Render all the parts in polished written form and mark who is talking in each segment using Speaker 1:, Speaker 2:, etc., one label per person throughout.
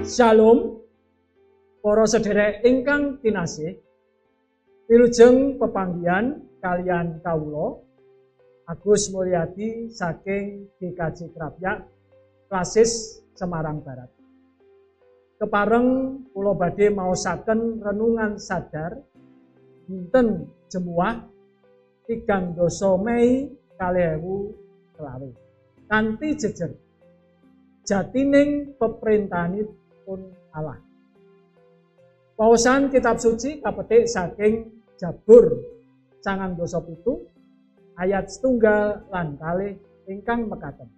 Speaker 1: Shalom, para sedherek ingkang kinasih, wilujeng pepanggihan kaliyan kawula Agus Mulyadi saking GKJ Krapyak, Klasis Semarang Barat. Kepareng kula badhe maosaken renungan sadar dinten Jemuah 3 Mei 2020 kanthi jejer jatining peperintahanipun Allah. Waosan kitab suci kapetik saking Jabur 97 ayat 1 lan 2 ingkang mekaten.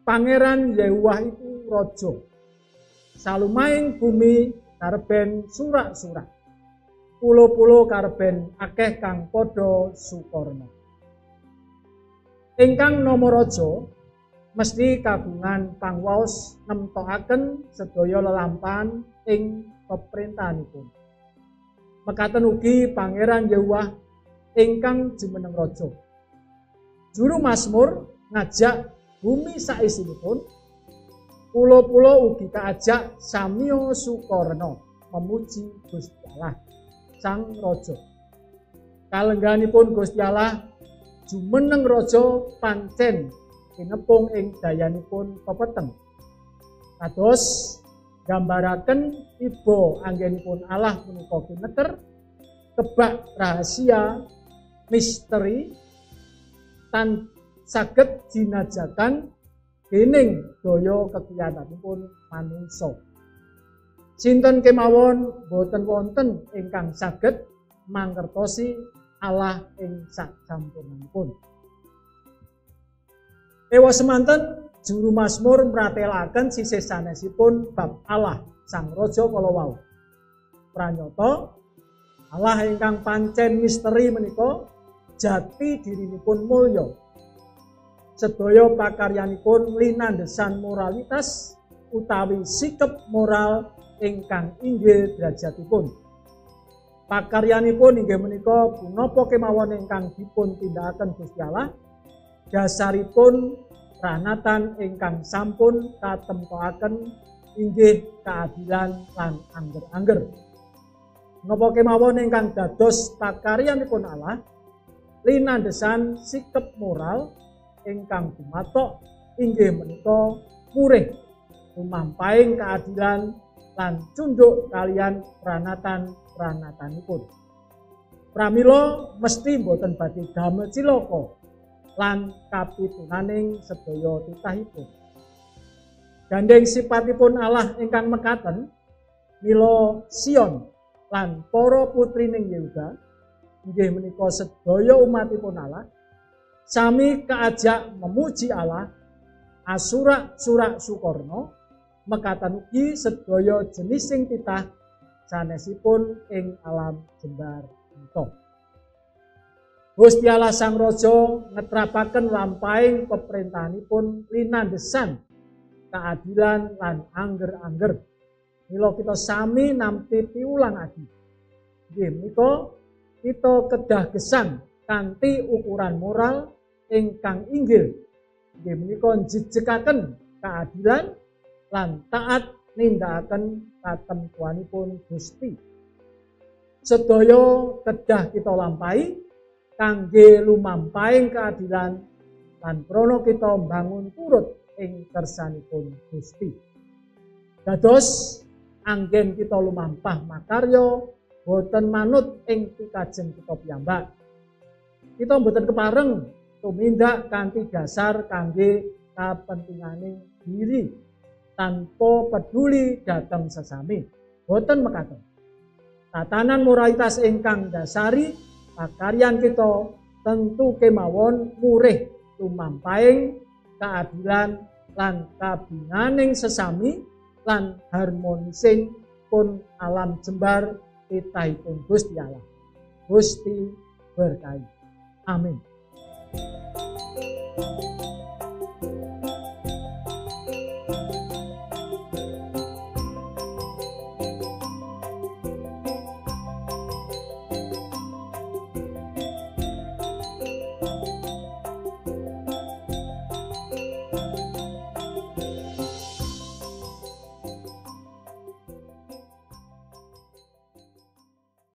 Speaker 1: Pangeran Yehuwah iku raja, salumaing bumi kareben surak-surak, pulo-pulo kareben akeh kang padha sukorna. Ingkang nama raja mesti kagungan pangwaos nemtokaken sedaya lelampahan ing peperintahanipun. Mekaten ugi Pangeran Yehuwah ingkang jumeneng raja. Juru Mazmur ngajak bumi saisinipun, pulo-pulo ugi kaajak samiya sukorna memuji Gusti Allah Sang Raja. Kalengganipun Gusti Allah jumeneng raja pancen tinepung ing dayanipun pepeteng. Kados gambaraken iba anggenipun Allah punika kineter kebak rahasia misteri tan saged jinajakan dening daya kekiyatanipun manungsa. Sinten kemawon boten wonten ingkang saged mangertosi Allah ing sasampunanipun. Ewa semanten juru Mazmur mratelaken sisih sanesipun bab Allah Sang Raja kala wau. Pranyata Allah ingkang pancen misteri menika jati dirinipun mulya. Sedaya pakaryanipun linandesan moralitas utawi sikep moral ingkang inggil derajatipun. Pakaryanipun inggih menika punapa kemawon ingkang dipun tindakaken Gusti Allah, dasaripun pranatan ingkang sampun katemtokaken inggih keadilan lan angger-angger. Napa kemawon ingkang dados pakaryanipun Allah linandesan sikep moral ingkang gumathok inggih menika murih lumampahing keadilan lan cunduk kalian pranatan-pranatanipun. Pramila mesti boten badhe damel cilaka lan kapitunaning sedaya titahipun. Gandeng sipatipun Allah ingkang mekaten, mila Sion lan para putrining Yehuda inggih menika sedaya umatipun Allah sami kaajak memuji Allah asurak-surak sukorna mekaten ugi sedaya jenising titah sanesipun ing alam jembar ento. Gusti Allah Sang Raja ngetrapaken lampahing peperintahanipun linandesan keadilan lan angger-angger. Mila kita sami nampi piwulang adi. Nggih menika kita kedah gesang kanthi ukuran moral ingkang inggil. Nggih menika njejekaken keadilan lan taat nindakaken katemtuanipun Gusti. Sedaya kedah kita lampahi kangge lumampahing keadilan lan prana kita mbangun turut ing kersanipun Gusti. Dados anggen kita lumampah makarya boten manut ing pikajeng kita piyambak. Kita boten kepareng tumindak kanthi dasar kangge kapentinganing diri tanpa peduli dhateng sesami. Boten mekaten. Tatanan moralitas ingkang dasari pakaryan kita tentu kemawon murih lumampahing keadilan lan kabinganing sesami lan harmonising pun alam jembar titahipun Gusti Allah. Gusti berkahi. Amin.